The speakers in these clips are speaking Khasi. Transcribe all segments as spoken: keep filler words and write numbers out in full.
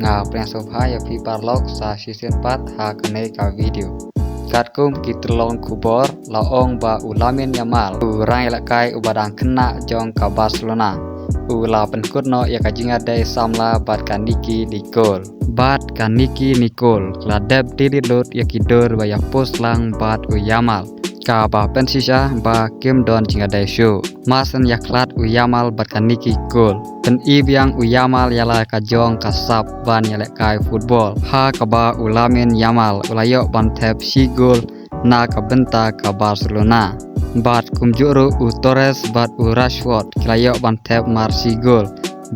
Nga pdiang sngewbha ïa phi paralok sa shisien pat ha kane ka video. Katkum ki tyllong khubor la ong ba u Lamine Yamal, u rangïalehkai uba dang khynnah jong ka Barcelona, u la pynkut noh ïa ka jingïadei samla bad ka Nicky Nicole. Bad ka Nicky Nicole ka la dep delete lut ïa ki dur ba ïa post lang bad u Yamal, kaba pynshisha ba kim don jingïadei shuh. Mar shen ïakhlad u Yamal bad ka Nicky Nicole, pyni biang u Yamal ïa la ka jong ka sap ban ïalehkai football, ha kaba u Lamine Yamal u la ïoh ban thep shi gol na ka bynta ka Barcelona. Bad kumjuh ruh u Torres bad u Rashford ki la ïoh ban thep mar shi gol.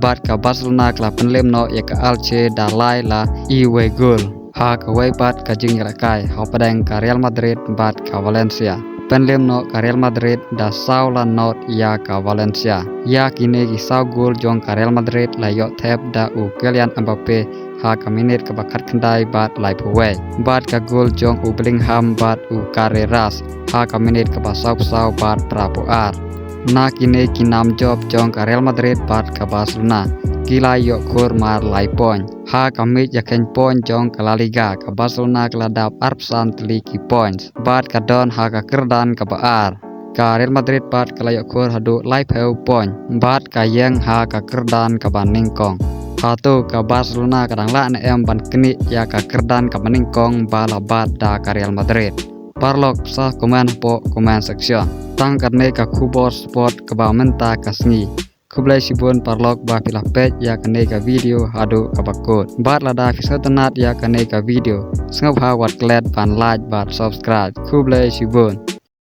Bad ka Barcelona ka la pynlem noh ïa ka Elche da lai la iwei gol ha kawei pat ka jingïalehkai hapdeng ka Real Madrid bad ka Valencia. Pynlem noh ka Real Madrid da saw la not ïa ka Valencia. Ïa kine ki saw gol jong ka Real Madrid la ïoh thep da u Kylian Mbappe ha ka minit kaba khatkhyndai bad laiphew wei, bad ka gol jong u Bellingham bad u Carreras ha ka minit kaba sawphew saw bad phraphew ar. Na kine ki nam jop jong ka Real Madrid bad ka Barcelona, ki la ïoh khur mar lai point. Ha ka miej ïakheiñ point jong ka La Liga, ka Barcelona ka la dap arphew san tylli ki points bad ka don ha ka kyrdan kaba ar. Ka Real Madrid pat ka la ïoh khur haduh laiphew point bad ka ïeng ha ka kyrdan kaba nyngkong. Hato ka Barcelona ka dang lah ne em ban knieh ïa ka kyrdan kaba nyngkong ba la bat da ka Real Madrid? Paralok sa comment hapoh comment section. Tang katne ka khubor sport kaba mynta ka sngi. Khublei shibun paralok ba phi la peit ïa kane ka video haduh kaba kut. Bad lada phi sngewtynnat ïa kane ka video, sngewbha wat klet ban like bad subscribe. Khublei shibun.